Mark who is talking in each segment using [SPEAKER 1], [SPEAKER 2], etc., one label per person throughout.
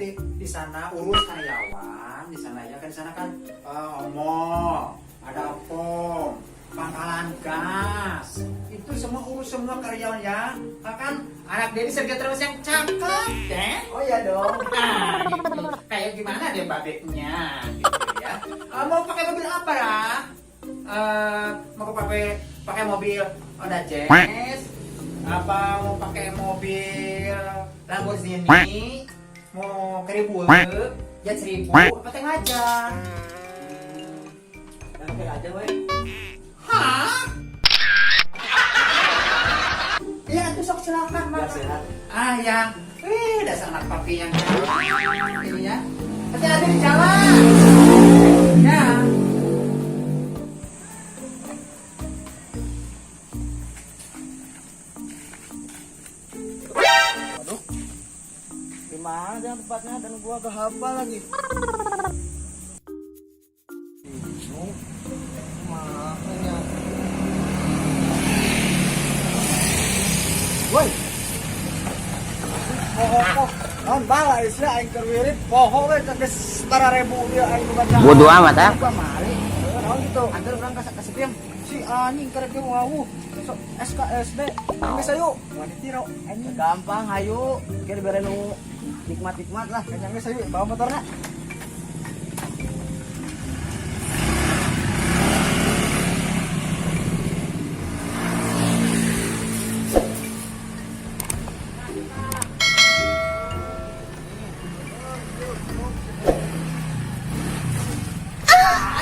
[SPEAKER 1] Nanti di sana urus karyawan di sana ya kan, di sana kan mall, ada pom, pangkalan gas. Itu semua urus semua karyawan ya. Kan anak Dedi Sergio terus yang cakep deh.
[SPEAKER 2] Oh iya dong.
[SPEAKER 1] Nah, gitu. Kayak gimana deh babeknya gitu ya. Mau pakai mobil apa ya? Mau pakai pakai mobil Honda Jazz? Apa mau pakai mobil Lamborghini? Mau keribu, ya 1000, apa tengah aja?
[SPEAKER 2] Yang oke aja we.
[SPEAKER 1] Hah? Ya, itu sok silakan,
[SPEAKER 2] Biar
[SPEAKER 1] Mas.
[SPEAKER 2] sehat.
[SPEAKER 1] Ah, yang, wih, dasar anak papi yang ini ya. Hati-hati di jalan. Ya.
[SPEAKER 2] Waduh. Di mana dia tempatnya dan gua gak hafal lagi. Bingung. Makanya. Woi. Poho, naon bala isya aing keur wirid poho we geus ribu ieu aing nu baca.
[SPEAKER 3] Bodoh amat ah.
[SPEAKER 2] Gua mari. Naon gitu. Antar urang ka Sepim. Si anjing karek ge wawuh. Sok SKSD. Geus ayo. Wani tiro anjing.
[SPEAKER 3] Gampang hayu, kira bere nu nikmat-nikmat lah.
[SPEAKER 2] Kayaknya geus ayo bawa motorna.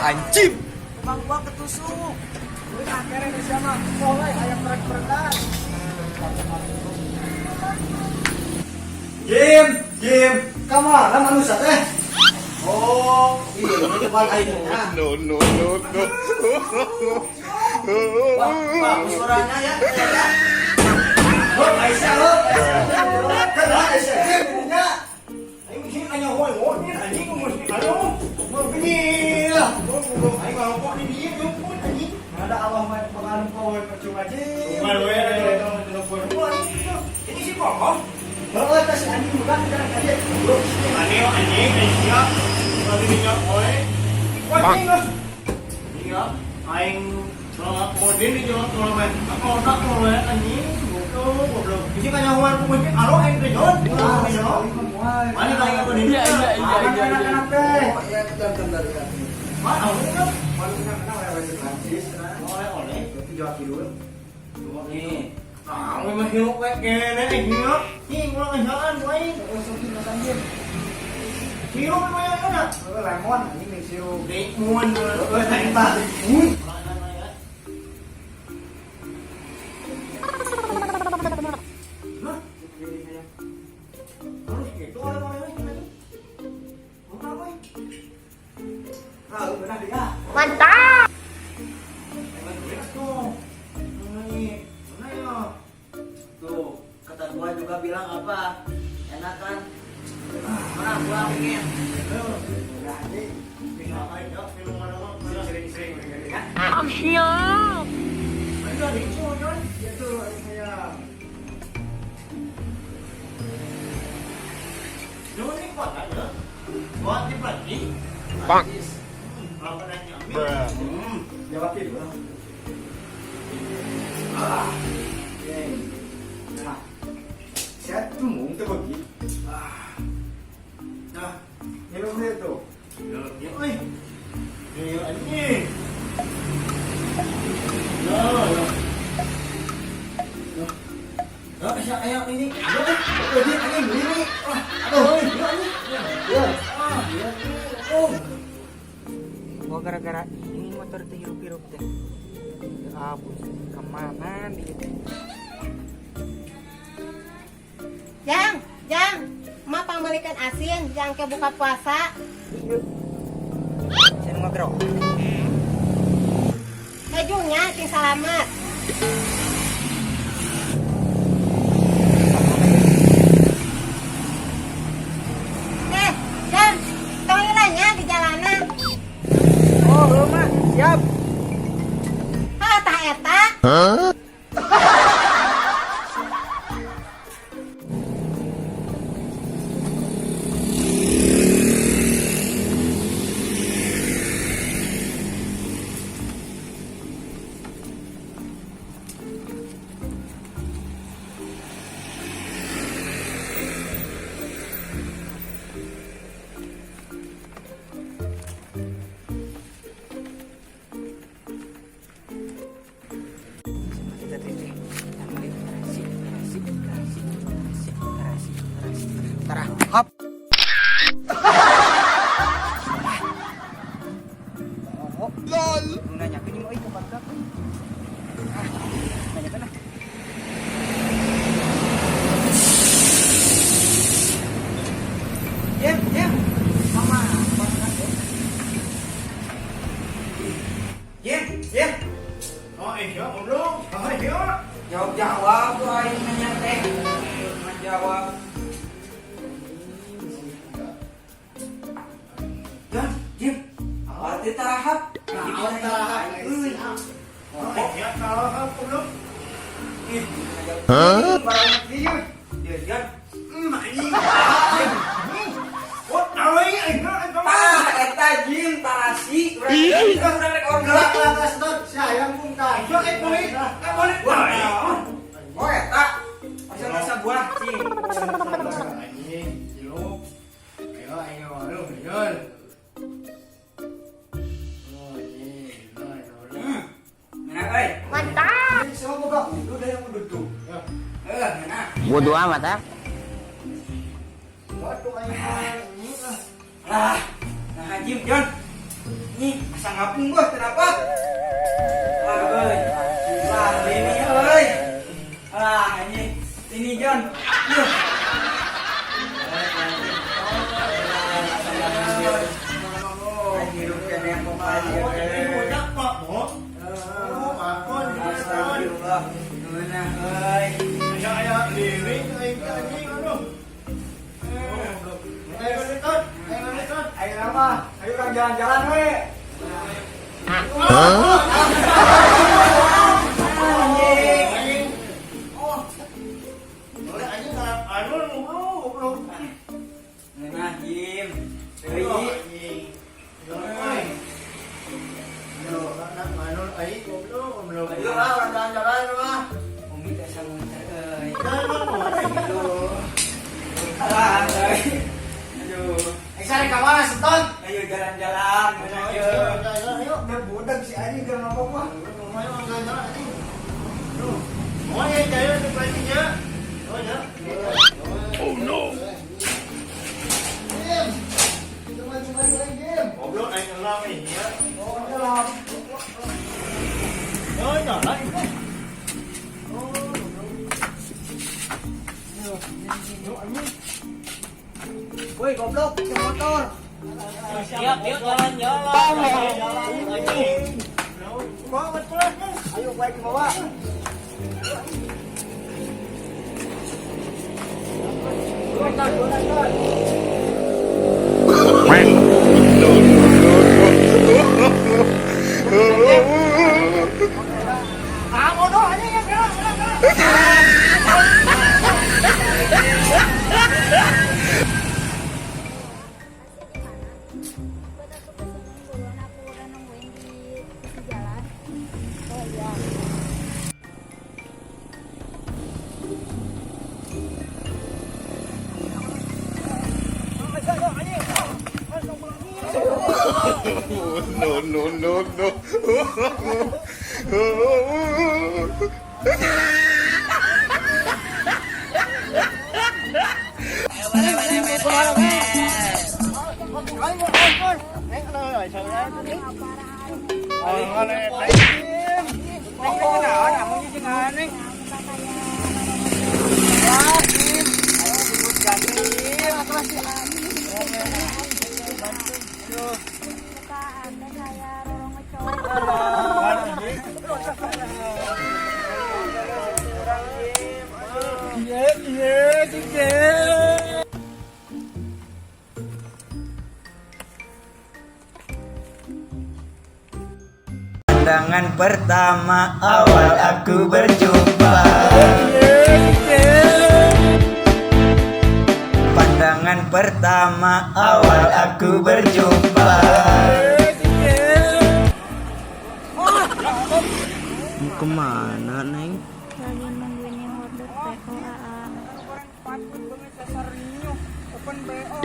[SPEAKER 3] Anjing.
[SPEAKER 2] Bang gua ketusuk. Wih, akhirnya di sana mulai ayam perek-perekan.
[SPEAKER 1] Jim, Jim.
[SPEAKER 2] Kamana manusia teh?
[SPEAKER 3] Oh, iya ini depan aing.
[SPEAKER 4] No, no, no, no.
[SPEAKER 3] Wah, bagus suaranya ya. Ya.
[SPEAKER 2] Oh, Aisyah lo. Kenapa Aisyah? Jim, nya.
[SPEAKER 5] Aing sih nanya woi woi anjing mesti anu
[SPEAKER 2] Mau bini lah.
[SPEAKER 5] aing ngarokok di dieu jemput anjing.
[SPEAKER 2] Ada Allah main pengaruh power percuma Jim.
[SPEAKER 5] Bukan we telepon anjing. Ini si kokoh.
[SPEAKER 2] Heeh, tas anjing bukan kan aja.
[SPEAKER 5] Aneh anjing sia. Lagi minyak we. Wah, anjing lah. Iya, aing kalau modin di jalan kalau main. Aku otak kalau anjing goblok goblok. Isi kanyahoan ku mungkin alo aing teh jon. Mana kali aku di
[SPEAKER 3] Iya, iya, iya, iya, iya.
[SPEAKER 2] Anak teh.
[SPEAKER 3] Oh, iya itu dari hati.
[SPEAKER 5] Mana aku kan?
[SPEAKER 2] Malu kenal oleh Prancis.
[SPEAKER 5] Oleh oleh.
[SPEAKER 2] Itu Jawa Kidul.
[SPEAKER 3] Nih.
[SPEAKER 5] Ah, memang hirup we kene anjing. Ih, ulang ngejaan aing.
[SPEAKER 2] Oh, sok makan Jim.
[SPEAKER 5] Sirup memang enak.
[SPEAKER 2] Oh, lemon anjing nih sirup.
[SPEAKER 5] Limun.
[SPEAKER 2] Oh, eta. Mun.
[SPEAKER 5] Nah, harus gitu oleh-oleh lagi. Mau apa ini?
[SPEAKER 2] Ah, benar dia.
[SPEAKER 6] Mantap.
[SPEAKER 5] Emang duit tuh. Mana mana ya?
[SPEAKER 3] Tuh, kata gua juga bilang apa? Enak kan? Mana gua pengen.
[SPEAKER 2] Udah anjing.
[SPEAKER 5] Bisa apa ya? Minuman apa?
[SPEAKER 2] Sering-sering ya.
[SPEAKER 6] Siap.
[SPEAKER 5] Ada itu, Jon.
[SPEAKER 2] Itu saya.
[SPEAKER 5] Jangan ini kuat aja. Buat di lagi.
[SPEAKER 4] Bang.
[SPEAKER 5] Kalau nanya,
[SPEAKER 2] Jawa Kidul. Ah. Nah. Saya tumung teu beuki. Ah. Nah, minum deh tuh.
[SPEAKER 5] Ya, ya, oi. Ya, anjing. Ya, ya. Ya, ya, kayak ini. Ya,
[SPEAKER 2] Ini anjing beli nih. Wah,
[SPEAKER 5] aduh, ya, anjing.
[SPEAKER 2] ya.
[SPEAKER 5] Ah, ya, oh.
[SPEAKER 7] Gua gara-gara ini motor teh hirup-hirup teh. Ya abus, kemana dia teh?
[SPEAKER 6] Jang, Jang, emak pangmeulikeun asin, jang ke buka puasa.
[SPEAKER 7] Saya ngobrol.
[SPEAKER 6] Hejunya sing salamet. Eh, Jang, tong nya di jalanan.
[SPEAKER 7] Oh, lu mah siap.
[SPEAKER 6] Ah, tah eta.
[SPEAKER 3] Awan taraha.
[SPEAKER 5] Oh, ya salah goblok.
[SPEAKER 4] Huh?
[SPEAKER 7] Barang ieu. Dia kan.
[SPEAKER 5] Anjing. Oh, tahu aing aing
[SPEAKER 7] Ah, eta jin tarasi. Urang kan urang rek order.
[SPEAKER 3] Gelak lah sedot. Si ayam pun kan.
[SPEAKER 5] Ayo eh boleh. Eh boleh.
[SPEAKER 7] Oh, eta. Pasal rasa buah cing.
[SPEAKER 5] Anjing, ciluk. Ayo ayo ayo ayo. Oh, anjing.
[SPEAKER 7] Hmm. Ngeunah euy.
[SPEAKER 6] Mantap.
[SPEAKER 3] Semua boga udah dah yang duduk.
[SPEAKER 7] Heuh, ngeunah.
[SPEAKER 8] Bodoh amat ah.
[SPEAKER 3] Waduh aing anjing ah.
[SPEAKER 7] Lah, nah Jim John. Nih, asa ngapung gua kenapa? Lah, euy. Lah, ini euy. Lah, ini John. Yuh. Hirup keneh pokoknya.
[SPEAKER 5] Oh, ini bocah Pak, Mo. Oh, akon.
[SPEAKER 7] Astagfirullah. Ngeunah euy.
[SPEAKER 5] Aya aya liring aing teh anjing aduh. Oh, ayo nonton, ayo nonton.
[SPEAKER 2] Ayo nama, ayo orang jalan-jalan we.
[SPEAKER 4] Huh?
[SPEAKER 5] Anjing. Oh. Boleh anjing karena anu goblok goblok.
[SPEAKER 7] Ngeunah Jim.
[SPEAKER 5] Aduh,
[SPEAKER 7] Euy.
[SPEAKER 5] anjing. Ya, euy. Aduh, karena anu aing goblok goblok.
[SPEAKER 3] Ayo lah orang jalan-jalan mah.
[SPEAKER 7] Umi teh sangunter euy.
[SPEAKER 5] Jangan mau.
[SPEAKER 7] Aduh. Alah, euy. Aduh.
[SPEAKER 3] Eh sare ka mana seton?
[SPEAKER 7] Ayo jalan-jalan, ngeunah
[SPEAKER 5] Ayo,
[SPEAKER 7] ieu.
[SPEAKER 5] ayo, ayo.
[SPEAKER 2] Udah budak si anjing keur ngomong mah.
[SPEAKER 5] Ayo, jalan-jalan anjing. Aduh. Oh, ya, jalan ke pelatihnya. Oh, ya.
[SPEAKER 4] Oh no.
[SPEAKER 3] Jim. Itu maju-maju aing Jim.
[SPEAKER 5] Goblok aing elang ini ya.
[SPEAKER 2] Oh, jalan.
[SPEAKER 5] Oh, jalan itu. Oh,
[SPEAKER 3] Woi goblok, ke motor.
[SPEAKER 8] Siap, yuk jalan-jalan.
[SPEAKER 5] anjing. Bawa betul.
[SPEAKER 2] Ayo baik ke bawah.
[SPEAKER 4] No, no, no, no.
[SPEAKER 2] Ah, bodoh anjing ya, gerak, gerak, gerak.
[SPEAKER 9] Buat aku pesenin buruan, aku udah nungguin di jalan. Oh iya.
[SPEAKER 4] No, no, no, no.
[SPEAKER 7] Neng kunaon amun jeung aneh. Wah, Jim. Ayo jemput ganteng, Jim.
[SPEAKER 9] Muka anda kayak roro ngecowok.
[SPEAKER 7] Iya, iya, iya. Pandangan pertama awal aku berjumpa. Pandangan pertama awal aku berjumpa.
[SPEAKER 8] Mau kemana, Neng?
[SPEAKER 9] Lagi nungguin yang order PO AA.
[SPEAKER 7] Open BO.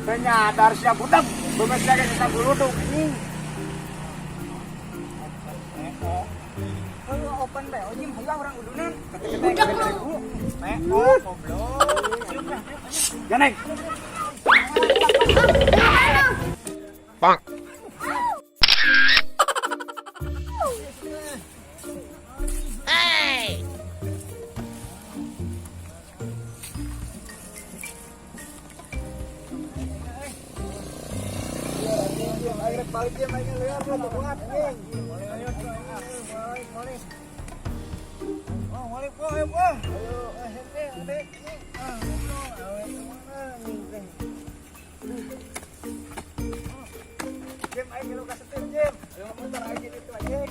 [SPEAKER 7] Penyadar siap budak, bemes lagi sesa buluduk anjing. Heuh, open BO jeung hayang urang udunan. Budak lu. BO goblok. Ya Neng.
[SPEAKER 4] Bonk.
[SPEAKER 2] Ayo balik dia mainnya liar lu kuat anjing. Ayo balik balik. Oh, balik po, ayo po. Ayo, eh, eh, eh. Ah, goblok. Ayo, mana anjing. Jim, ayo lu ka setir, Jim. Ayo. Motor aing itu anjing.